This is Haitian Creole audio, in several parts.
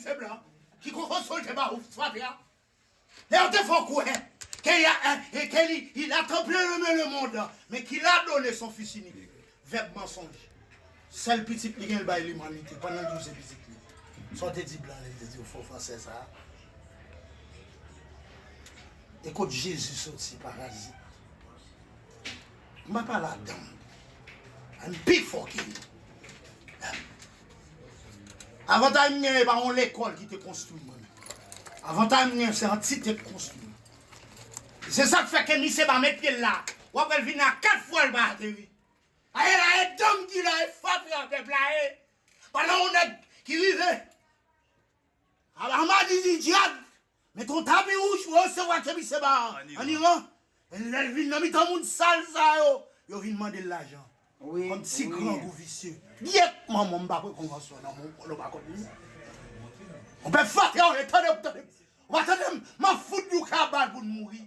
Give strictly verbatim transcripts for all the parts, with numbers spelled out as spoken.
Te blan, ki koko solte ba ou fatra. Lè yo te fè w kwè ke y a, eh, ke li, il a trempé le, le monde, mais qu'il a donné son fils unique. Vèb mansonj. Sèl pitit li gen, l bay limanite pandan l toujou se pitit li. Sa w te di blan, li te di w fo fransè sa. E kot Jezi soti, parazit? M pa pale a dan m. M pi fò ke li. Avantay m gen, e pa yon lekòl ki te konstwi mwen. Avantay m gen, se antite k konstwi m. Se sa k fè ke misye pa met pye l la. W ap wè l vin a kat fwa l pa ateri. Aye la, e dan m ki la, e fatra pèp la, e. Pandan yon nèg ki rive. Amadi di dyab, met yon tapi wouj pou resevwa ke misye ba an Iran. E lè l vin nan mitan moun sal sa yo, yo vin mande l lajan. Kòm ti grangou visye. Gyèt manman m pa pran konvansyon nan men w, nou pa konn li. Yon pèp fatra, w tande, w tande. Ou pa tande m, m ap fout nou kabal pou n mouri.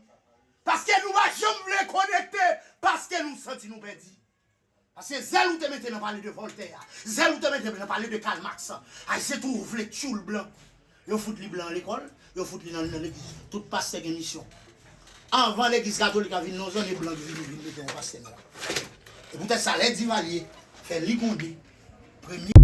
Paske nou pa janm vle konekte, paske nou santi nou pèdi. Paske zèl ou te mete nan pale de Voltaire, zèl ou te mete nan pale de Karl Marx, ay se tou ou vle tchoul blan. Yo fout li blan lekòl, yo fout li nan, nan legliz. Tout pastè gen misyon. Anvan legliz katolik a vin nan zòn, e blan ki vin, vin mete yon pastè nwa. E poutèt sa, lè Divalye fè li konde, premye